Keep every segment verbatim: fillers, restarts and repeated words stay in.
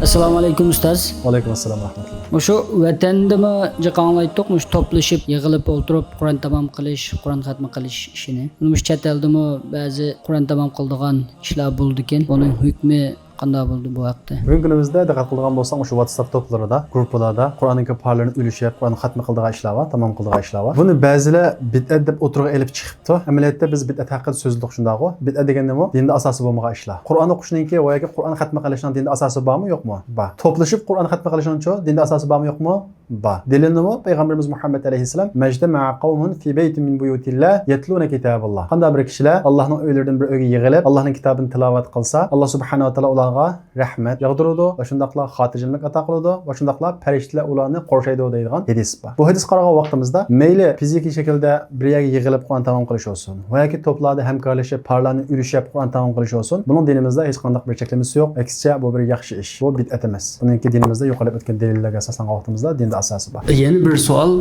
ئەسسالامۇ ئەلەيكۇم ئۇستاز. ۋەئەلەيكۇم ئەسسالام رەھمەتۇللا. مۇشۇ ۋەتەندىمۇ جىق ئاڭلايتتۇق، مۇشۇ توپلىشىپ، يىغىلىپ ئولتۇرۇپ قۇرئان تامام قىلىش، قۇرئان خەتمە قىلىش ئىشىنى. مۇشۇ چەت ئەلدىمۇ بەزى قۇرئان تامام قىلىدىغان ئىشلار بولىدىكەن. بۇنىڭ ھۆكمى قانداق بولىدۇ بۇ ھەقتە؟ بۈگۈنكى كۈنىمىزدە دىققەت قىلىدىغان بولساق، مۇشۇ ۋاتساپ توپلىرىدا، گۇرۇپپىلاردا قۇرئاننىڭكى پارلىرىنى ئۈلۈشۈپ، قۇرئان خەتمە قىلىدىغان ئىشلار بار، تامام قىلىدىغان ئىشلار بار. بۇنى بەزىلەر بىدئەت دەپ ئوتتۇرىغا ئېلىپ چىقىپتۇ. ئەمەلىيەتتە بىز بىدئەت ھەققىدە سۆزلىدۇق، شۇنداقغۇ؟ بىدئەت دېگەن نېمە؟ دىندا ئاساسى بولمىغان ئىشلار. قۇرئان ئوقۇشنىڭكى ۋە ياكى قۇرئان خەتمە قىلىشنىڭ دىندا ئاساسى بارمۇ، يوقمۇ؟ بار. توپلىشىپ قۇرئان خەتمە قىلىشنىڭچۇ دىندا ئاساسى بارمۇ، يوقمۇ؟ بار. دەلىلى نېمە؟ پەيغەمبىرىمىز مۇھەممەد ئەلەيھىسسالام، مەجتەمەئە قەۋمۇن فى بەيتىن مىن بۇيۇتىللا يەتلۇنە كىتاباللا. قانداق بىر كىشىلەر ئاللاھنىڭ ئۆيلىرىدىن بىر ئۆيگە يىغىلىپ، ئاللاھنىڭ كىتابىنى تىلاۋەت قىلسا، ئاللا سۇبھانەھۇ ۋە تائالا ئۇلارغا رەھمەت ياغدۇرىدۇ ۋە شۇنداقلا خاتىرجەملىك ئاتا قىلىدۇ ۋە شۇنداقلا پەرىشتىلەر ئۇلارنى قورشايدۇ دەيدىغان ھەدىس بار. بۇ ھەدىسكە قارىغان ۋاقتىمىزدا، مەيلى فىزىكىي شەكىلدە بىر يەرگە يىغىلىپ قۇرئان تامام قىلىش بولسۇن ۋە ياكى توپلاردا ھەمكارلىشىپ، پارلارنى ئۈلۈشۈپ قۇرئان تامام قىلىش بولسۇن، بۇنىڭ دىنىمىزدا ھېچقانداق بىر چەكلىمىسى يوق. ئەكسىچە، بۇ بىر ياخشى ئىش، بۇ بىدئەت ئەمەس. بۇنىڭكى دىنىمىزدا يۇقىرىدا ئۆتكەن دەلىللەرگە ئاساسلانغان ۋاقتىمىزدا دىندا ئاساسى بار. يەنە بىر سوئال،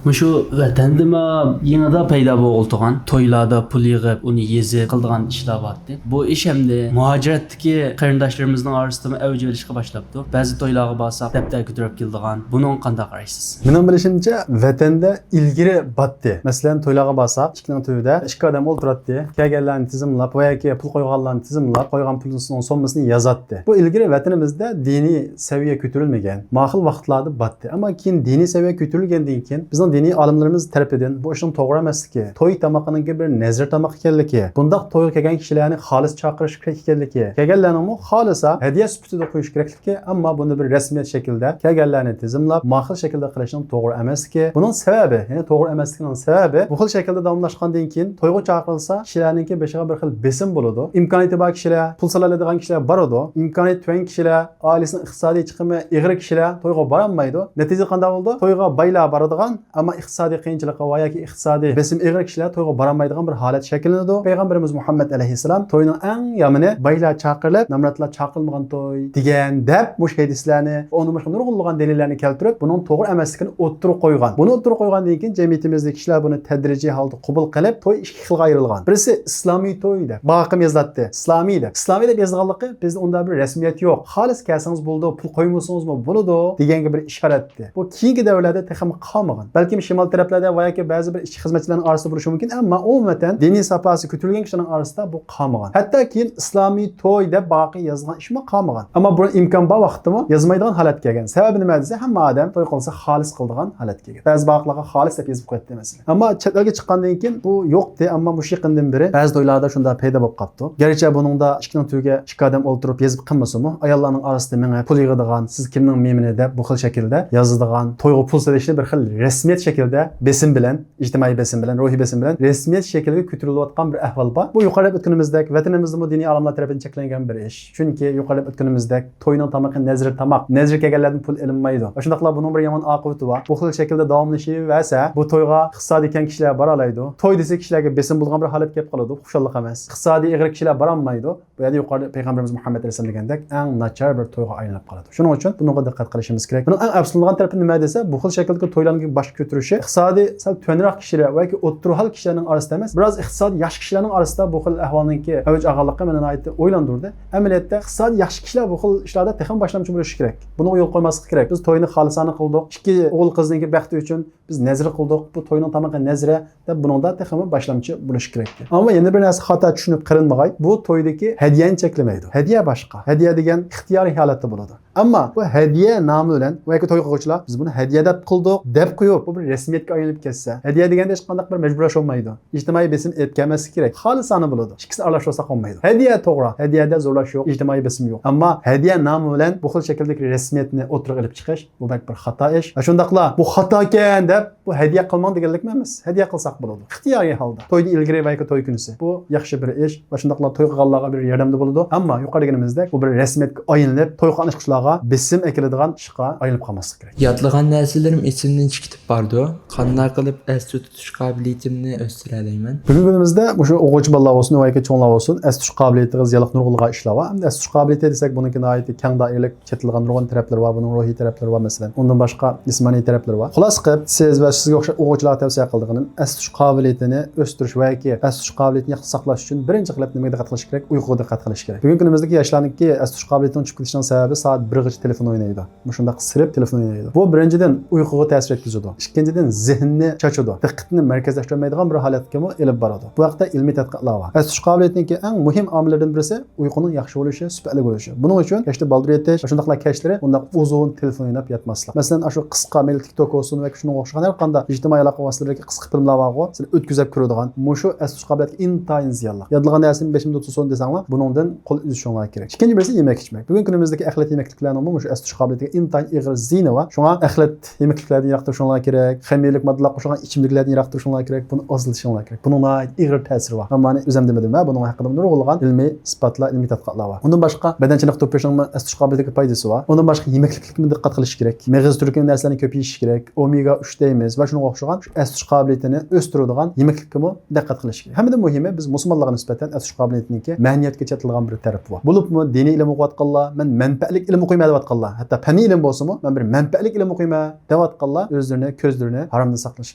مۇشۇ ۋەتەندىمۇ يېڭىدا پەيدا بولغىلى تۇرغان تويلاردا پۇل يىغىپ، ئۇنى يېزىپ قىلىدىغان ئىشلار بارتتى. بۇ ئىش ئەمدى مۇھاجىرەتتىكى قېرىنداشلىرىمىزنىڭ ئارىسىدىمۇ ئەۋج ئېلىشقا باشلاپتۇ. بەزى تويلارغا بارساق، دەپتەر كۆتۈرۈپ كېلىدىغان. بۇنىڭغا قانداق قارايسىز؟ مېنىڭ بىلىشىمچە، ۋەتەندە ئىلگىرى باتتى. مەسىلەن، تويلارغا بارساق، ئىشىكنىڭ تۈۋىدە ئىككى ئادەم ئولتۇراتتى. كەلگەنلەرنى تىزىملاپ ۋە ياكى پۇل قويغانلارنى تىزىملاپ، قويغان پۇلىنىڭ سوممىسىنى يازاتتى. بۇ ئىلگىرى ۋەتىنىمىزدە دىنىي سەۋىيە كۆتۈرۈلمىگەن، ماخىل ۋاقىتلاردا باتتى. ئەمما كېيىن دىنىي سەۋىيە كۆتۈرۈلگەندىن كېيىن، بىزنىڭ دىنىي ئالىملىرىمىز تەرىپىدىن بۇ ئىشنىڭ توغرا ئەمەسلىكى، توي تامىقىنىڭكى بىر نەزىر تامىقى ئىكەنلىكى، بۇنداق تويغا كەلگەن كىشىلەرنى خالىس چاقىرىش كېرەك ئىكەنلىكى، كەلگەنلەرنىڭمۇ خالىسا ھەدىيە سۈپىتىدە قويۇش كېرەكلىكى، ئەمما بۇنى بىر رەسمىيەت شەكلىدە كەلگەنلەرنى تىزىملاپ، ماخىل شەكىلدە قىلىشنىڭ توغرا ئەمەسلىكى، بۇنىڭ سەۋەبى، يەنى توغرا ئەمەسلىكىنىڭ سەۋەبى، بۇ خىل شەكىلدە داۋاملاشقاندىن كېيىن تويغا چاقىرىلسا، كىشىلەرنىڭكى بېشىغا بىر خىل بېسىم بولىدۇ. ئىمكانىيىتى بار كىشىلەر، پۇل سالالايدىغان كىشىلەر بارىدۇ. ئىمكانىيىتى تۆۋەن كىشىلەر، ئائىلىسىنىڭ ئىقتىسادىي چىقىمى ئېغىر كىشىلەر تويغا بارالمايدۇ. نەتىجىدە قانداق بولىدۇ؟ تويغا بايلار بارىدىغان، ئەمما ئىقتىسادىي قىيىنچىلىقى ۋە ياكى ئىقتىسادىي بېسىمى ئېغىر كىشىلەر تويغا بارالمايدىغان بىر ھالەت شەكىللىنىدۇ. پەيغەمبىرىمىز مۇھەممەد ئەلەيھىسسالام توينىڭ ئەڭ يامىنى بايلار چاقىرىلىپ، نامراتلار چاقىرىلمىغان توي دېگەن دەپ مۇشۇ ھەدىسلەرنى، ئۇنىڭ باشقا نۇرغۇنلىغان دەلىللەرنى كەلتۈرۈپ، بۇنىڭ توغرا ئەمەسلىكىنى ئوتتۇرىغا قويغان. بۇنى ئوتتۇرىغا قويغاندىن كېيىن جەمئىيىتىمىزدىكى كىشىلەر بۇنى تەدرىجىي ھالدا قوبۇل قىلىپ، توي ئىككى خىلغا ئايرىلغان. بىرسى ئىسلامىي توي دەپ، باقىم يېزىلاتتى. ئىسلامىي دەپ. ئىسلامىي دەپ يېزىلغانلىقى بىزدە ئۇنداق بىر رەسمىيەت يوق. خالىس كەلسىڭىز بولىدۇ، پۇل قويمىسىڭىزمۇ بولىدۇ دېگەنگە بىر ئىشارەت. بۇ كېيىنكى دەۋرلەردە تېخىمۇ قالمىغان. بەلكىم شىمال تەرەپلەردە ۋە ياكى بەزى بىر ئىشچى خىزمەتچىلەرنىڭ ئارىسىدا بولۇشى مۇمكىن، ئەمما ئومۇمەن دىنىي ساپاسى كۆتۈرۈلگەن كىشىلەرنىڭ ئارىسىدا بۇ قالمىغان. ھەتتا كېيىن ئىسلامىي توي دەپ باقى يازغان ئىشمۇ قالمىغان. ئەمما بۇرۇن ئىمكان بار ۋاقىتتىمۇ يازمايدىغان ھالەتكە كەلگەن. سەۋەبى نېمە دېسە، ھەممە ئادەم توي قىلسا خالىس قىلىدىغان ھالەتكە كەلگەن. بەزى باقىلارغا خالىس دەپ يېزىپ قوياتتى، مەسىلەن. ئەمما چەت ئەلگە چىققاندىن كېيىن بۇ يوقتى، ئەمما مۇشۇ يېقىندىن بېرى بەزى تويلاردا شۇنداق پەيدا بولۇپ قاپتۇ. گەرچە بۇنىڭدا ئىشىكنىڭ تۈۋىگە ئىككى ئادەم ئولتۇرۇپ يېزىپ قىلمىسىمۇ، ئاياللارنىڭ ئارىسىدا مېڭىپ پۇل يىغىدىغان، سىز كىمنىڭ مېمىنى دەپ بۇ خىل شەكىلدە يازىدىغان، تويغا پۇل سېلىشنى بىر خىل رەسمىيەت شەكلىدە بېسىم بىلەن، ئىجتىمائىي بېسىم بىلەن، روھىي بېسىم بىلەن رەسمىيەت شەكلىگە كۆتۈرۈلۈۋاتقان بىر ئەھۋال بار. بۇ يۇقىرىدا ئۆتكىنىمىزدەك ۋەتىنىمىزدىمۇ دىنىي ئالىملار تەرىپىدىن چەكلەنگەن بىر ئىش. چۈنكى يۇقىرىدا ئۆتكىنىمىزدەك توينىڭ تامىقى نەزرى تاماق. نەزرى كەلگەنلەردىن پۇل ئېلىنمايدۇ. شۇنداقلا بۇنىڭ بىر يامان ئاقىۋىتى بار. بۇ خىل شەكىلدە داۋاملىشىۋەرسە، بۇ تويغا ئىقتىسادىي كەڭ كىشىلەر بارالايدۇ. توي دېسە كىشىلەرگە بېسىم بولىدىغان بىر ھالەت كېلىپ قالىدۇ. خۇشاللىق ئەمەس. ئىقتىسادىي ئېغىر كىشىلەر بارالمايدۇ. بۇ يەردە يۇقىرىدا پەيغەمبىرىمىز مۇھەممەد ئەلەيھىسسالام دېگەندەك ئەڭ ناچار بىر تويغا ئايلىنىپ قالىدۇ. شۇنىڭ ئۈچۈن بۇنىڭغا دىققەت قىلىشىمىز كېرەك. بۇنىڭ ئەڭ ئەپسۇسلىنىدىغان تەرىپى نېمە دېسە، بۇ خىل شەكىلدىكى تويلارنىڭ باش كۆتۈرۈشى ئىقتىسادىي سەل تۆۋەنرەك كىشىلەر ۋە ياكى ئوتتۇرا ھال كىشىلەرنىڭ ئارىسىدا ئەمەس، بىراز ئىقتىسادىي ياخشى كىشىلەرنىڭ ئارىسىدا بۇ خىل ئەھۋالنىڭكى ئەۋج ئالغانلىقى مېنى ناھايىتى ئويلاندۇردى. ئەمەلىيەتتە ئىقتىسادىي ياخشى كىشىلەر بۇ خىل ئىشلاردا تېخىمۇ باشلامچى بولۇشى كېرەك. بۇنىڭغا يول قويماسلىق كېرەك. بىز توينى خالىسانە قىلدۇق، ئىككى ئوغۇل قىزنىڭكى بەختى ئۈچۈن بىز نەزىر قىلدۇق، بۇ توينىڭ تامىقى نەزرە دەپ بۇنىڭدا تېخىمۇ باشلامچى بولۇش كېرەك. ئەمما يەنە بىر نەرسە خاتا چۈشىنىپ قېلىنمىغاي، بۇ تويدىكى ھەدىيەنى چەكلىمەيدۇ. ھەدىيە باشقا. ھەدىيە دېگەن ئىختىيارىي ھالەتتە بولىدۇ. ئەمما بۇ ھەدىيە نامى بىلەن ۋە ياكى توي قىلغۇچىلار بىز بۇنى ھەدىيە دەپ قىلدۇق دەپ قويۇپ، بۇ بىر رەسمىيەتكە ئايلىنىپ كەتسە، ھەدىيە دېگەندە ھېچقانداق بىر مەجبۇرلاش بولمايدۇ. ئىجتىمائىي بېسىم ئېلىپ كەلمەسلىك كېرەك. خالىسانە بولىدۇ. ئىككىسىنى ئارىلاشتۇرساق بولمايدۇ. ھەدىيە توغرا. ھەدىيەدە زورلاش يوق، ئىجتىمائىي بېسىم يوق. ئەمما ھەدىيە نامى بىلەن بۇ خىل شەكىلدىكى رەسمىيەتنى ئوتتۇرىغا ئېلىپ چىقىش، بۇ بەك بىر خاتا ئىش. ۋە شۇنداقلا بۇ خاتاكەن دەپ، بۇ ھەدىيە قىلماڭ دېگەنلىكمۇ ئەمەس. ھەدىيە قىلساق بولىدۇ. ئىختىيارىي ھالدا. تويدىن ئىلگىرى ۋە ياكى توي كۈنىسى. بۇ ياخشى بىر ئىش. ۋە شۇنداقلا توي قىلغانلارغا بىر ياردەمدە بولىدۇ. ئەمما يۇقىرىدا دېگىنىمىزدەك، بۇ بىر رەسمىيەتكە ئايلىنىپ، توي قاتناشقۇچىلارغا بېسىم ئەكېلىدىغان ئىشقا ئايلىنىپ قالماسلىق كېرەك. يادلىغان نەرسىلىرىم ئېسىمدىن چىقىپ بارىدۇ. قانداق قىلىپ ئەستە تۇتۇش قابىلىيىتىمنى ئۆستۈرەلەيمەن؟ بۈگۈنكى كۈنىمىزدە مۇشۇ ئوقۇغۇچى بالىلار بولسۇن ۋە ياكى چوڭلار بولسۇن، ئەستە تۇتۇش قابىلىيىتىگە زىيانلىق نۇرغۇنلىغان ئىشلار بار. ئەمدى ئەستە ئەستۇتۇش قابىلىيىتى دېسەك، بۇنىڭكى ناھايىتى كەڭ دائىرىلىك، چېتىلغان نۇرغۇن تەرەپلىرى بار، بۇنىڭ روھىي تەرەپلىرى بار، مەسىلەن، ئۇندىن باشقا جىسمانىي تەرەپلىرى بار. خۇلاسە قىلىپ، سىز ۋە سىزگە ئوخشاش ئوقۇغۇچىلارغا تەۋسىيە قىلىدىغىنىم، ئەستۇتۇش قابىلىيىتىنى ئۆستۈرۈش ۋە ياكى ئەستۇتۇش قابىلىيىتىنى ياخشى ساقلاش ئۈچۈن بىرىنچى قىلىپ نېمىگە دىققەت قىلىش كېرەك؟ ئۇيقۇغا دىققەت قىلىش كېرەك. بۈگۈنكى كۈنىمىزدىكى ياشلارنىڭكى ئەستۇتۇش قابىلىيىتىنىڭ چۈشۈپ كېتىشىنىڭ سەۋەبى سائەت بىرغىچە تېلېفون ئوينايدۇ. مۇشۇنداق سىرىپ تېلېفون ئوينايدۇ. بۇ بىرىنچىدىن ئۇيقۇغا تەسىر يەتكۈزىدۇ. ئىككىنچىدىن زېھىننى چاچىدۇ. دىققىتىنى مەركەزلەشتۈرەلمەيدىغان بىر ھالەتكىمۇ ئېلىپ بارىدۇ. بۇ ھەقتە ئىلمىي تەتقىقاتلار بار. ئەستۇتۇش قابىلىيىتىنىڭكى ئەڭ مۇھىم ئامىللىرىدىن بىرسى ئۇيقۇنىڭ ياخشى بولۇشى، سۈپەتلىك بولۇشى. بۇنىڭ ئۈچۈن كەچتە بالدۇر يېتىش، شۇنداقلا كەچلىرى ئۇنداق ئۇزۇن تېلېفون ئويناپ ياتماسلىق. مەسىلەن، ئاشۇ قىسقا، مەيلى تىك توك بولسۇن ۋە شۇنىڭغا ئوخشىغان ھەر قانداق ئىجتىمائىي ئالاقە ۋاسىتىلىرىدىكى قىسقا فىلىملار بارغۇ، سىلەر ئۆتكۈزۈپ كۆرىدىغان مۇشۇ ئەستۇتۇش قابىلىيىتىگە ئىنتايىن زىيانلىق. يادلىغان نەرسىنى بېشىمدا تۇتسۇن دېسەڭلار، بۇنىڭدىن قول ئۈزۈشۈڭلار كېرەك. ئىككىنچى بىرسى يېمەك ئىچمەك. بۈگۈنكى كۈنىمىزدىكى ئەخلەت يېمەكلىكلەرنىڭمۇ مۇشۇ ئەستۇتۇش قابىلىيىتىگە ئىنتايىن ئېغىر زىيىنى بار. شۇڭا ئەخلەت يېمەكلىكلەردىن يىراق تۇرۇشۇڭلار كېرەك. خەمىرلىك ماددىلار قوشۇلغان ئىچىملىكلەردىن يىراق تۇرۇشۇڭلار كېرەك. بۇنى ئازلىتىشىڭلار كېرەك. بۇنىڭ ناھايىتى ئېغىر تەسىرى بار. مەن مانا ئۆزۈم دېمىدىم، ھە، بۇنىڭ ھەققىدە نۇرغۇنلىغان ئىلمىي ئىسپاتلار، ئىلمىي تەتقىقاتلار بار. ئۇندىن باشقا بەدەن چېنىقتۇرۇپ بېرىشنىڭمۇ ئەستۇتۇش قابىلىيىتىگە پايدىسى بار. ئۇندىن باشقا يېمەكلىكلىكمۇ دىققەت قىلىش كېرەك. مېغىز تۈركۈم نەرسىلەرنى كۆپ يېيىش كېرەك. ئومېگا ئۈچ دەيمىز ۋە شۇنىڭغا ئوخشىغان شۇ ئەستۇتۇش قابىلىيىتىنى ئۆستۈرىدىغان يېمەكلىككىمۇ دىققەت قىلىش كېرەك. ھەممىدىن مۇھىمى، بىز مۇسۇلمانلارغا نىسبەتەن ئەستۇتۇش قابىلىيىتىنىڭكى مەنىۋىيەتكە چېتىلغان بىر تەرىپى بار. بولۇپمۇ دىنىي ئىلىم ئوقۇۋاتقانلار، مەن مەنپەئەتلىك ئىلىم ئوقۇيمەن دەۋاتقانلار، ھەتتا پەننىي ئىلىم بولسىمۇ، مەن بىر مەنپەئەتلىك ئىلىم ئوقۇيمەن دەۋاتقانلار ئۆزلىرىنى، كۆزلىرىنى ھارامدىن ساقلىشى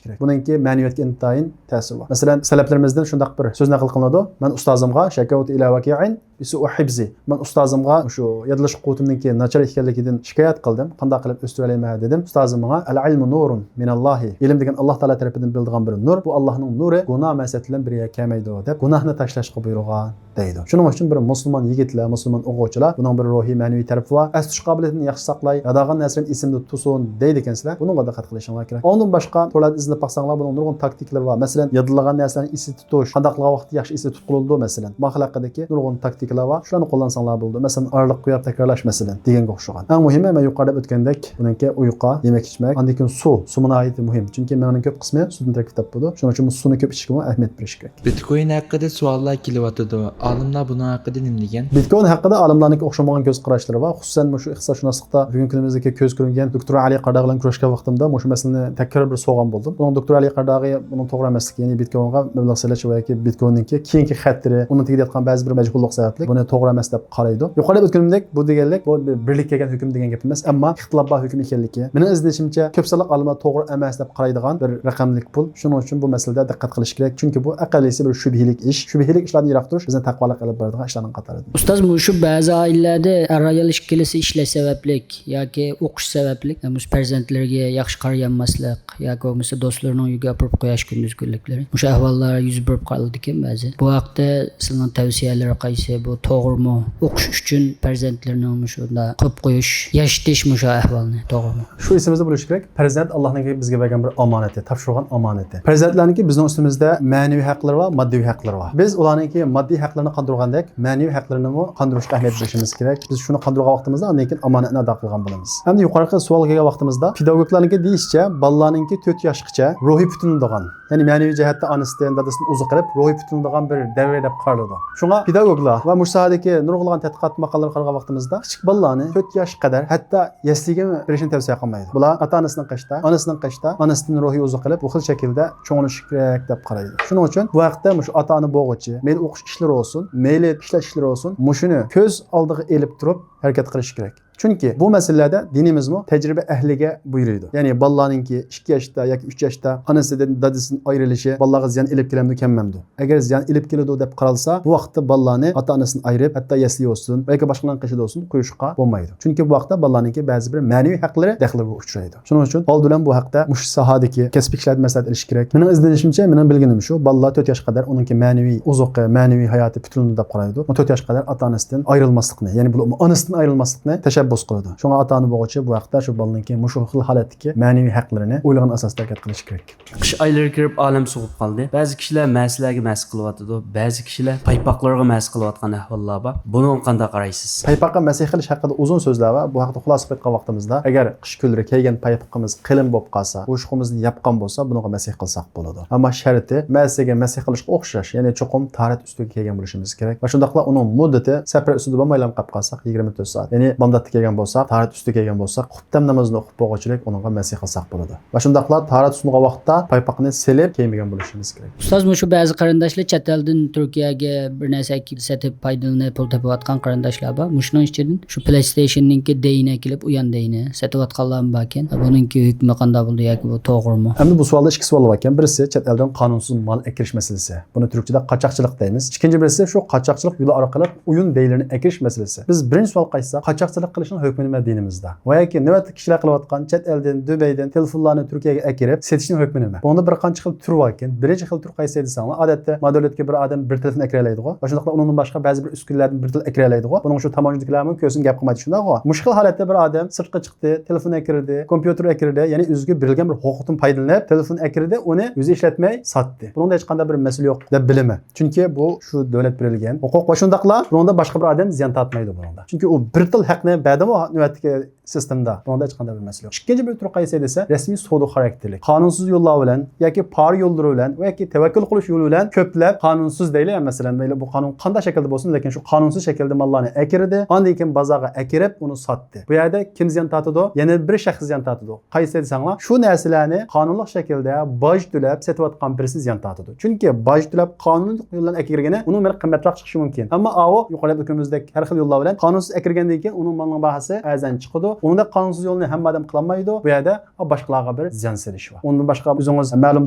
كېرەك. بۇنىڭكى مەنىۋىيەتكە ئىنتايىن تەسىرى بار. مەسىلەن، سەلەفلىرىمىزدىن شۇنداق بىر سۆز نەقىل قىلىنىدۇ: مەن ئۇستازىمغا شەكەۋتۇ ئىلە ۋەكىئىن بىسۇئۇ ھىفزى. مەن ئۇستازىمغا شۇ يادلاش قۇۋۋىتىمنىڭكى ناچار ئىكەنلىكىدىن شىكايەت قىلدىم. قانداق قىلىپ ئۆستۈرەلەيمەن دېدىم. ئۇستازىم ماڭا، ئەل ئىلمۇ نۇرۇن مىناللاھى. ئىلىم دېگەن ئاللاھ تائالا تەرىپىدىن بېرىلىدىغان بىر نۇر. بۇ ئاللاھنىڭ نۇرى، گۇناھ مەسىيەت بىلەن بىر يەرگە كەلمەيدۇ، دەپ گۇناھنى تاشلاشقا بۇيرۇغان، دەيدۇ. شۇنىڭ ئۈچۈن بىر مۇسۇلمان يىگىتلەر، مۇسۇلمان ئوقۇغۇچىلار بۇنىڭ بىر روھىي، مەنىۋى تەرىپى بار. ئەستۇتۇش قابىلىيىتىنى ياخشى ساقلاي، يادلىغان نەرسىلەرنى ئېسىمدە تۇتسۇن دەيدىكەنسىلەر، بۇنىڭغا دىققەت قىلىشىڭلار كېرەك. ئۇنىڭدىن باشقا تورلاردا ئىزدىنىپ باقساڭلار، بۇنىڭ نۇرغۇن تاكتىكىلىرى بار. مەسىلەن، يادلىغان نەرسىلەرنى ئېسىدە تۇتۇش، قانداق قىلغان ۋاقىتتا ياخشى ئېسىدە تۇتقىلى بولىدۇ، مەسىلەن، بۇ خىل ھەققىدىكى نۇرغۇن تاكتىكىلار بار. شۇلارنى قوللانساڭلار بولىدۇ. مەسىلەن، ئارىلىق قويۇپ تەكرارلاش، مەسىلەن، دېگەنگە ئوخشىغان. ئەڭ مۇھىمى، مەن يۇقىرىدا ئۆتكەندەك، بۇنىڭكى ئۇيقۇ، يېمەك ئىچمەك، ئاندىن كېيىن سۇ. سۇمۇ ناھايىتى مۇھىم. چۈنكى مېڭىنىڭ كۆپ قىسمى سۇدىن تەركىب تاپىدۇ. شۇنىڭ ئۈچۈن بۇ سۇنى كۆپ ئىچىشكىمۇ ئەھمىيەت بېرىش كېرەك. بىتكوين ھەققىدە سوئاللار كېلىۋاتىدۇ. ئالىملار بۇنىڭ ھەققىدە نېمە دېگەن؟ بىتكوين ھەققىدە ئالىملارنىڭكى ئوخشىمىغان كۆز قاراشلىرى بار. خۇسۇسەن، مۇشۇ ئىقتىسادشۇناسلىقتا بۈگۈنكى كۈنىمىزدىكى كۆز كۆرۈنگەن دوكتور ئەلى قارداغ بىلەن كۆرۈشكەن ۋاقتىمدا مۇشۇ مەسىلىنى تەكرار بىر سورىغان بولدۇم. بۇنىڭ دوكتور ئەلى قارداغى بۇنىڭ توغرا ئەمەسلىكى، يەنى بىتكوينغا مەبلەغ سېلىش ۋە ياكى بىتكويننىڭكى كېيىنكى خەتىرى، ئۇنىڭ تېگىدە ياتقان بەزى بىر مەجھۇللۇق سەۋەبلىك بۇنى توغرا ئەمەس دەپ قارايدۇ. يۇقىرىدا ئۆتكىنىمدەك، بۇ دېگەنلىك، بۇ بىر بىرلىككە كەلگەن ھۆكۈم دېگەن گەپ ئەمەس، ئەمما ئىختىلاپ بار ھۆكۈم ئىكەنلىكى. مېنىڭ ئىزدىنىشىمچە، كۆپ سانلىق ئالىملار توغرا ئەمەس دەپ قارايدىغان بىر رەقەملىك پۇل. شۇنىڭ ئۈچۈن بۇ مەسىلىدە دىققەت قىلىش كېرەك، چۈنكى بۇ ئەقەللىسى بىر شۈبھىلىك ئىش. شۈبھىلىك ئىشلاردىن يىراق تۇرۇش بىزنى تەقۋالىققا ئېلىپ بارىدىغان ئىشلارنىڭ قاتارىدىن. ئۇستاز، مۇشۇ بەزى ئائىلىلەردە ئەر-ئايال ئىككىلىسى ئىشلەش سەۋەبلىك ياكى ئوقۇش سەۋەبلىك، مۇشۇ پەرزەنتلىرىگە ياخشى قارىيالماسلىق ياكى بولمىسا دوستلىرىنىڭ ئۆيىگە ئاپىرىپ قويۇش كۈندۈز كۈنلۈكلىرى، مۇشۇ ئەھۋاللار يۈز بېرىپ قالىدىكەن بەزى. بۇ ھەقتە سىلىنىڭ تەۋسىيەلىرى قايسى؟ بۇ توغرىمۇ؟ ئوقۇش ئۈچۈن پەرزەنتلىرىنىڭ مۇشۇنداق قويۇپ قويۇش، ياشىتىش مۇشۇ ئەھۋالنى، توغرىمۇ؟ شۇ ئېسىمىزدە بولۇشى كېرەك، پەرزەنت ئاللانىڭكى بىزگە بەرگەن بىر ئامانىتى، تاپشۇرغان ئامانىتى. پەرزەنتلەرنىڭكى بىزنىڭ ئۈستىمىزدە مەنىۋى ھەقلىرى بار، ماددىي ھەقلىرى بار. بىز ئۇلارنىڭكى ماددىي ھەقلىرىنى قاندۇرغاندەك، مەنىۋى ھەقلىرىنىمۇ قاندۇرۇشقا ئەھمىيەت بېرىشىمىز كېرەك. بىز شۇنى قاندۇرغان ۋاقتىمىزدا ئاندىن كېيىن ئامانەتنى ئادا قىلغان بولىمىز. ئەمدى يۇقىرىقى سوئالغا كەلگەن ۋاقتىمىزدا، پېداگوگلارنىڭكى دېيىشىچە، بالىلارنىڭكى تۆت ياشقىچە روھى پۈتۈنلىدىغان، يەنى مەنىۋى جەھەتتە ئانىسىدىن، دادىسىدىن ئوزۇق ئېلىپ، روھى پۈتۈنلىدىغان بىر دەۋر دەپ قارىلىدۇ. شۇڭا پېداگوگلار ۋە مۇشۇ ساھەدىكى نۇرغۇنلىغان تەتقىقات ماقالىلىرىغا قارىغان ۋاقتىمىزدا، كىچىك بالىلارنى تۆت ياش قەدەر ھەتتا يەسلىگە بېرىشنى تەۋسىيە قىلمايدۇ. بۇلار ئاتا-ئانىسىنىڭ قېشىدا، ئانىسىنىڭ قېشىدا، ئانىسىدىن روھىي ئوزۇق ئېلىپ، بۇ خىل شەكىلدە چوڭىيىشى كېرەك دەپ قارايدۇ. شۇنىڭ ئۈچۈن بۇ ھەقتە مۇشۇ ئاتا-ئانا بولغۇچى، مەيلى ئوقۇش ئىشلىرى بولسۇن، مەيلى ئىشلەش ئىشلىرى بولسۇن، مۇشۇنى كۆز ئالدىغا ئېلىپ تۇرۇپ ھەرىكەت قىلىشى كېرەك. چۈنكى بۇ مەسىلىلەردە دىنىمىزمۇ تەجرىبە ئەھلىگە بۇيرۇيدۇ. يەنى بالىلارنىڭكى ئىككى ياشتا ياكى ئۈچ ياشتا ئانىسىدىن، دادىسىدىن ئايرىلىشى بالىلارغا زىيان ئېلىپ كېلەمدۇ، كەلمەمدۇ؟ ئەگەر زىيان ئېلىپ كېلىدۇ دەپ قارالسا، بۇ ۋاقىتتا بالىلارنى ئاتا-ئانىسىدىن ئايرىپ، ھەتتا يەسلى بولسۇن ۋە ياكى باشقىلارنىڭ قېشىدا بولسۇن قويۇشقا بولمايدۇ. چۈنكى بۇ ۋاقىتتا بالىلارنىڭكى بەزى بىر مەنىۋى ھەقلىرى دەخلىگە ئۇچرايدۇ. شۇنىڭ ئۈچۈن ئالدى بىلەن بۇ ھەقتە مۇشۇ ساھەدىكى كەسپىي كىشىلەردىن مەسلىھەت ئېلىش كېرەك. مېنىڭ ئىزدىنىشىمچە، مېنىڭ بىلگىنىم شۇ، بالىلار تۆت ياشقا قەدەر ئۇنىڭكى مەنىۋى ئوزۇقى، مەنىۋى ھاياتى پۈتۈنلىنىدۇ دەپ قارايدۇ. ئۇ تۆت ياشقا قەدەر ئاتا-ئانىسىدىن ئايرىلماسلىقنى، يەنى بۇلار ئانىسىدىن ئايرىلماسلىقنى تەشەببۇس قىلىدۇ. شۇڭا ئاتا-ئانا بولغۇچى بۇ ھەقتە شۇ بالىنىڭكى مۇشۇ خىل ھالەتتىكى مەنىۋى ھەقلىرىنى ئويلىغان ئاساستا ھەرىكەت قىلىشى كېرەك. قىش ئايلىرى كىرىپ، ئالەم سوغۇپ قالدى. بەزى كىشىلەر مەسىلەرگە مەس قىلىۋاتىدۇ، بەزى كىشىلەر پايپاقلارغا مەس قىلىۋاتقان ئەھۋاللار بار. بۇنىڭغا قانداق قارايسىز؟ پايپاققا مەسىھ قىلىش ھەققىدە ئۇزۇن سۆزلەر بار. بۇ ھەقتە خۇلاسە قىلىپ ئېيتقان ۋاقتىمىزدا، ئەگەر قىش كۈنلىرى كىيگەن پايپىقىمىز قېلىن بولۇپ قالسا، ئوشۇقىمىزنى ياپقان بولسا، بۇنىڭغا مەسىھ قىلساق بولىدۇ. ئەمما شەرتى، مەسىھكە مەسىھ قىلىشقا ئوخشاش، يەنى چوقۇم تاھارەت ئۈستىگە كىيگەن بولۇشىمىز كېرەك. ۋە شۇنداقلا ئۇنىڭ مۇددىتى سەپەر ئۈستىدە بولمايلا قېلىپ قالساق، يىگىرمە تۆت سائەت. يەنى بامداتتا كىيگەن بولساق، تاھارەت ئۈستى كىيگەن بولساق، خۇپتەم نامىزىنى ئوقۇپ بولغۇچىلىك ئۇنىڭغا مەسىھ قىلساق بولىدۇ. ۋە شۇنداقلا تاھارەت سۇنغان ۋاقىتتا پايپاقنى سېلىپ كىيمىگەن بولۇشىمىز كېرەك. ئۇستاز، مۇشۇ بەزى قېرىنداشلار چەت ئەلدىن تۈركىيەگە بىر نەرسە ئەكىپ سېتىپ پايدىلىنىپ پۇل تېپىۋاتقان قېرىنداشلار بار. مۇشۇنىڭ ئىچىدىن شۇ پلەيستېيشننىڭكى دېيىنى ئەكېلىپ، ئۇيان دېيىنى سېتىۋاتقانلارمۇ باركەن. بۇنىڭكى ھۆكمى قانداق بولىدۇ ياكى بۇ توغرىمۇ؟ ئەمدى بۇ سوئالدا ئىككى سوئال باركەن. بىرسى چەت ئەلدىن قانۇنسىز مال ئەكىرىش مەسىلىسى. بۇنى تۈركچىدە قاچاقچىلىق دەيمىز. ئىككىنچى بىرسى شۇ قاچاقچىلىق يولى ئارقىلىق ئويۇن دەيلىرىنى ئەكىرىش مەسىلىسى. بىز بىرىنچى سوئالغا قايتساق، قاچاقچىلىق قىلىشنىڭ ھۆكمى نېمە دىنىمىزدا؟ ۋە ياكى نۆۋەتتە كىشىلەر قىلىۋاتقان چەت ئەلدىن، دۇبەيدىن تېلېفونلارنى تۈركىيەگە ئەكىرىپ سېتىشنىڭ ھۆكمى نېمە؟ بۇنىڭدا بىر قانچە خىل تۈر باركەن. بىرىنچى خىل تۈر قايسى دېسەڭلار، ئادەتتە ما دۆلەتكە بىر ئادەم بىر تېلېفون ئەكىرەلەيدىغۇ. ۋە شۇنداقلا ئۇنىڭدىن باشقا بەزى بىر ئۈسكۈنىلەردىن بىر تېلېفون ئەكىرەلەيدىغۇ. بۇنىڭ شۇ تاموژنىدىكىلەرمۇ كۆرسۇن، گەپ قىلمايدۇ، شۇنداقغۇ. مۇشۇ خىل ھالەتتە بىر ئادەم سىرتقا چىقتى، تېلېفون ئەكىردى، كومپيۇتېر ئەكىردى، يەنى ئۆزىگە بېرىلگەن بىر ھوقۇقتىن پايدىلىنىپ، تېلېفون ئەكىردى، ئۇنى ئۆزى ئىشلەتمەي ساتتى. بۇنىڭدا ھېچقانداق بىر مەسىلە يوق دەپ بىلىمەن. چۈنكى بۇ شۇ دۆلەت بېرىلگەن ھوقۇق ۋە شۇنداقلا بۇنىڭدا باشقا بىر ئادەم زىيان تارتمايدۇ بۇنىڭدا. چۈنكى ئۇ بىر تال ھەقنى بەردىمۇ نۆۋەتتىكى سىستېمدا. بۇنىڭدا ھېچقانداق بىر مەسىلە يوق. ئىككىنچى بىر تۈر قايسى دېسە، رەسمىي سودا خاراكتېرلىك. قانۇنسىز يوللار بىلەن ياكى پارا يوللىرى بىلەن ياكى تەۋەككۈل قىلىش يولى بىلەن كۆپلەپ قانۇنسىز دەيلى، مەسىلەن، مەيلى بۇ قانۇن قانداق شەكىلدە بولسۇن، لېكىن شۇ قانۇنسىز شەكىلدە ماللارنى ئەكىردى، ئاندىن كېيىن بازارغا ئەكىرىپ ئۇنى ساتتى. بۇ يەردە كىم زىيان تارتىدۇ؟ يەنە بىر شەخس زىيان تارتىدۇ. قايسى دېسەڭلار، شۇ نەرسىلەرنى قانۇنلۇق شەكىلدە باج تۆلەپ سېتىۋاتقان بىرسى زىيان تارتىدۇ. چۈنكى باج تۆلەپ قانۇنلۇق يولدىن ئەكىرگىنى ئۇنىڭ مېلى قىممەتراق چىقىشى مۇمكىن. ئەمما ئاۋۇ يۇقىرىدا ئۆتكىنىمىزدەك ھەر خىل يوللار بىلەن قانۇنسىز ئەكىرگەندىن كېيىن ئۇنىڭ مالنىڭ باھاسى ئەرزان چىقىدۇ. ئۇنىڭدەك قانۇنسىز يولنى ھەممە ئادەم قىلالمايدۇ. بۇ يەردە باشقىلارغا بىر زىيان سېلىش بار. ئۇندىن باشقا ئۆزىڭىز مەلۇم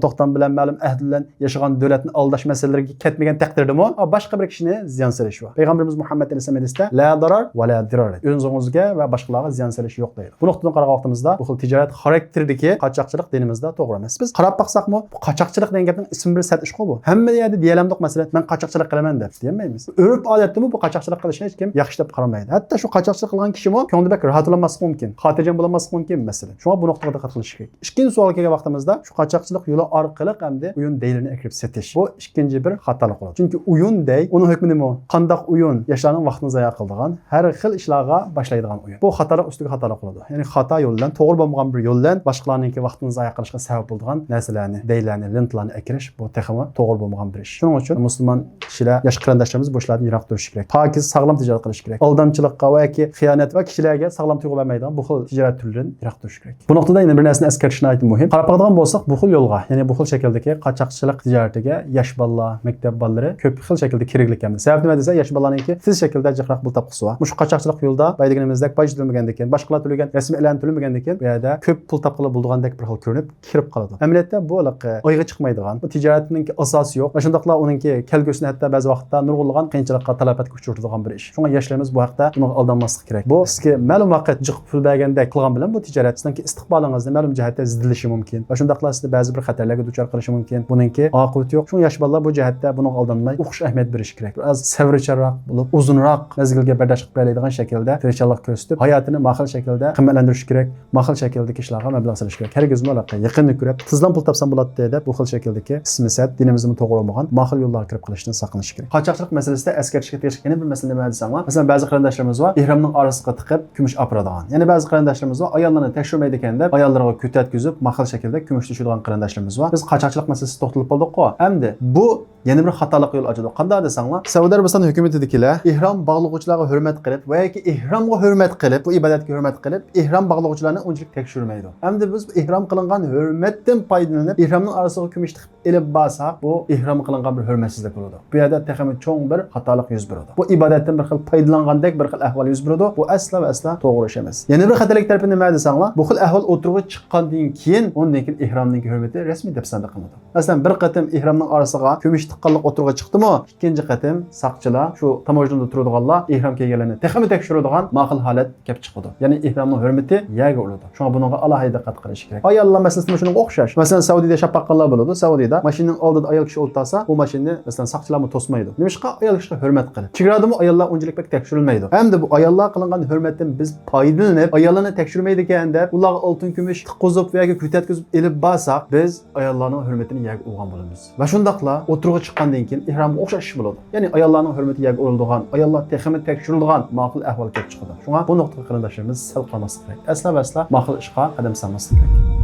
توختام بىلەن، مەلۇم ئەھدى بىلەن ياشىغان دۆلەتنى ئالداش مەسىلىلىرىگە كەتمىگەن تەقدىردىمۇ باشقا بىر كىشىنى زىيان سېلىش بار. پەيغەمبىرىمىز مۇھەممەد ئەلەيھىسسالام ھەدىستە، لا ضرر ولا ضرار، ئۆزىڭىزگە ۋە باشقىلارغا زىيان سېلىش يوق دەيدۇ. بۇ نۇقتىدىن قارىغان ۋاقتىمىزدا بۇ خىل تىجارەت خاراكتېرىدىكى قاچاقچىلىق دىنىمىزدا توغرا ئەمەس. بىز قاراپ باقساقمۇ، بۇ قاچاقچىلىق دېگەن گەپنىڭ ئىسمى بىر سەت ئىشقۇ بۇ. ھەممە يەردە دېيەلەمدۇق، مەسىلەن، مەن قاچاقچىلىق قىلىمەن دەپ دېيەلمەيمىز. ئۆرپ ئادەتتىمۇ بۇ قاچاقچىلىق قىلىشنى ھېچ كىم ياخشى دەپ قارىمايدۇ. ھەتتا شۇ قاچاقچىلىق قىلغان كىشىمۇ كۆڭلىدە بەك راھەت بولالماسلىقى مۇمكىن، خاتىرجەم بولالماسلىقى مۇمكىن، مەسىلەن. شۇڭا بۇ نۇقتىغا دىققەت قىلىش كېرەك. ئىككىنچى سوئالغا كەلگەن ۋاقتىمىزدا، شۇ قاچاقچىلىق يولى ئارقىلىق ئەمدى ئويۇن دەيلىرىنى ئەكىرىپ سېتىش. بۇ ئىككىنچى بىر خاتالىق بولىدۇ. چۈنكى ئويۇن دەي، ئۇنىڭ ھۆكمى نېمە؟ قانداق ئويۇن؟ ياشلارنىڭ ۋاقتىنى زايە قىلىدىغان، ھەر خىل ئىشلارغا باشلايدىغان ئويۇن. بۇ خاتالىق ئۈستىگە خاتالىق بولىدۇ. يەنى خاتا يول بىلەن، توغرا بولمىغان بىر يول بىلەن باشقىلارنىڭكى ۋاقتىنى زايە قىلىشقا سەۋەب بولىدىغان نەرسىلەرنى، دەيلەرنى، لېنتىلارنى ئەكىرىش، بۇ تېخىمۇ توغرا بولمىغان بىر ئىش. شۇنىڭ ئۈچۈن مۇسۇلمان كىشىلەر، ياش قېرىنداشلىرىمىز بۇ ئىشلاردىن يىراق تۇرۇشى كېرەك. پاكىز، ساغلام تىجارەت قىلىشى كېرەك. ئالدامچىلىققا ۋە ياكى خىيانەت ۋە كىشىلەرگە ساغلام تۇيغۇ بەرمەيدىغان بۇ خىل تىجارەت تۈرلىرىدىن يىراق تۇرۇش كېرەك. بۇ نۇقتىدا يەنە بىر نەرسىنى ئەسكەرتىش ناھايىتى مۇھىم. قاراپ باقىدىغان بولساق، بۇ خىل يولغا، يەنى بۇ خىل شەكىلدىكى قاچاقچىلىق تىجارىتىگە ياش بالىلار، مەكتەپ بالىلىرى كۆپ خىل شەكىلدە كىرگۈلۈك ئەمدى. سەۋەب نېمە دېسە، ياش بالىلارنىڭكى تېز شەكىلدە جىقراق پۇل تاپقۇسى بار. مۇشۇ قاچاقچىلىق يولىدا بايا دېگىنىمىزدەك باج تۆلىمىگەندىكىن، باشقىلار تۆلىگەن رەسمىي ئەلەنى تۆلىمىگەندىكىن، بۇ يەردە كۆپ پۇل تاپقىلى بولىدىغاندەك بىر خىل كۆرۈنۈپ كىرىپ قالىدۇ. ئەمەلىيەتتە بۇ ھېلىقى ئايىغى چىقمايدىغان، بۇ تىجارەتنىڭكى ئاساسى يوق ۋە شۇنداقلا ئۇنىڭكى كەلگۈسىنى ھەتتا بەزى ۋاقىتتا نۇرغۇنلىغان قىيىنچىلىققا، تالاپەتكە ئۇچرىتىدىغان بىر ئىش. شۇڭا ياشلىرىمىز بۇ ھەقتە بۇنىڭغا ئالدانماسلىقى كېرەك. بۇ سىزگە مەلۇم ۋاقىت جىق پۇل بەرگەندەك قىلغان بىلەن بۇ تىجارەت سىزنىڭكى ئىستىقبالىڭىزنى مەلۇم جەھەتتە زىدلىشى مۇمكىن ۋە شۇنداقلا سىزنى بەزى بىر خەتەرلەرگە دۇچار قىلىشى مۇمكىن. بۇنىڭكى ئاقىۋىتى يوق. شۇڭا ياش بالىلار بۇ جەھەتتە بۇنىڭغا ئالدانماي، ئوقۇش ئەھمىيەت بېرىشى كېرەك. بىر ئاز سەۋرچانراق بولۇپ، ئۇزۇنراق مەزگىلگە بەرداشلىق بېرەلەيدىغان شەكىلدە تىرىشچانلىق كۆرسىتىپ، ھاياتىنى ماقۇل شەكىلدە قىممەتلەندۈرۈشى كېرەك. ماقۇل شەكىلدىكى ئىشلارغا مەبلەغ سېلىش كېرەك. ھەرگىزمۇ ھېلىقى يېقىننى كۆرۈپ، تېزلا پۇل تاپسام بولاتتى دەپ، بۇ خىل شەكىلدىكى ئىسمى سەت، دىنىمىزدىمۇ توغرا بولمىغان ماقۇل يوللارغا كىرىپ قېلىشتىن ساقلىنىش كېرەك. قاچاقچىلىق مەسىلىسىدە ئەسكەرتىشكە تېگىشلىك يەنە بىر مەسىلە نېمە دېسەڭلار، مەسىلەن، بەزى قېرىنداشلىرىمىز بار، ئېھرامنىڭ ئارىسىغا تىقىپ كۈمۈش ئاپىرىدىغان. يەنە بەزى قېرىنداشلىرىمىز بار، ئاياللارنى تەكشۈرمەيدىكەن دەپ، ئاياللىرىغا كۆتەتكۈزۈپ، ماقۇل شەكىلدە كۈمۈش تۆشۈيدىغان قېرىنداشلىرىمىز بار. بىز قاچاقچىلىق مەسىلىسىدە توختىلىپ بولدۇققۇ. ئەمدى بۇ يەنە بىر خاتالىق يول ئاچىدۇ. قانداق دېسەڭلار، سەئۇدى ئەرەبىستان ھۆكۈمىتىدىكىلەر ئېھرام باغلىغۇچىلارغا ھۆرمەت قىلىپ ۋە ياكى ئېھرامغا ھۆرمەت قىلىپ، بۇ ئىبادەتكە ھۆرمەت قىلىپ، ئېھرام باغلىغۇچىلارنى ئۇنچىلىك تەكشۈرمەيدۇ. ئەمدى بىز بۇ ئېھرام قىلىنغان ھۆرمەتتىن پايدىلىنىپ، ئېھرامنىڭ ئارىسىغا كۈمۈش تىقىپ ئېلىپ بارساق، بۇ ئېھرامغا قىلىنغان بىر ھۆرمەتسىزلىك بولىدۇ. بۇ يەردە تېخىمۇ چوڭ بىر خاتالىق يۈز بېرىدۇ. بۇ ئىبادەتتىن بىر خىل پايدىلانغاندەك بىر خىل ئەھۋال يۈز بېرىدۇ. بۇ ئەسلا ۋە ئەسلا توغرا ئىش ئەمەس. يەنە بىر خەتەرلىك تەرىپى نېمە دېسەڭلار، بۇ خىل ئەھۋال ئوتتۇرىغا چىققاندىن كېيىن، ئۇندىن كېيىن ئېھرامنىڭكى ھۆرمىتى رەسمىي دەپسەندە قىلىنىدۇ. مەسىلەن، بىر قېتىم ئېھرامنىڭ ئارىسىغا كۈمۈش تىققانلىق ئوتتۇرىغا چىقتىمۇ، ئىككىنچى قېتىم ساقچىلار، شۇ تاموژنىدا تۇرىدىغانلار ئېھرام كىيگەنلەرنى تېخىمۇ تەكشۈرىدىغان ماقۇل ھالەت كېلىپ چىقىدۇ. يەنى ئېھرامنىڭ ھۆرمىتى يەرگە ئۇرۇلىدۇ. شۇڭا بۇنىڭغا ئالاھىدە دىققەت قىلىش كېرەك. ئاياللار مەسىلىسىمۇ شۇنىڭغا ئوخشاش. مەسىلەن، سەئۇدىدە شاپاققانلار بولىدۇ. سەئۇدىدە ماشىنىنىڭ ئالدىدا ئايال كىشى ئولتۇرسا، ئۇ ماشىنىنى، مەسىلەن، ساقچىلارمۇ توسمايدۇ. نېمىشقا؟ ئايال كىشىگە ھۆرمەت قىلىپ. چېگرادىمۇ ئاياللار ئۇنچىلىك بەك تەكشۈرۈلمەيدۇ. ئەمدى بۇ ئاياللار قىلىنغان ھۆرمەتتىن بىز پايدىلىنىپ، ئاياللارنى تەكشۈرمەيدىكەن دەپ، ئۇلارغا ئالتۇن كۈمۈش تىققۇزۇپ ياكى كۆتەتكۈزۈپ ئېلىپ بارساق، بىز ئاياللارنىڭ ھۆرمىتىنى يەرگە ئۇرغان بولىمىز. ۋە شۇنداقلا ئوتتۇرىغا چىققاندىن كېيىن ئېھرامغا ئوخشاش ئىش بولىدۇ. يەنى ئاياللارنىڭ ھۆرمىتى يەرگە ئۇرۇلىدىغان، ئاياللار تېخىمۇ تەكشۈرۈلىدىغان ماقۇل ئەھۋال كېلىپ چىقىدۇ. شۇڭا بۇ نۇقتىغا قېرىنداشلىرىمىز سەل قالماسلىق كېرەك. ئەسلا ۋە ئەسلا ماقۇل ئىشقا قەدەم سالماسلىق كېرەك.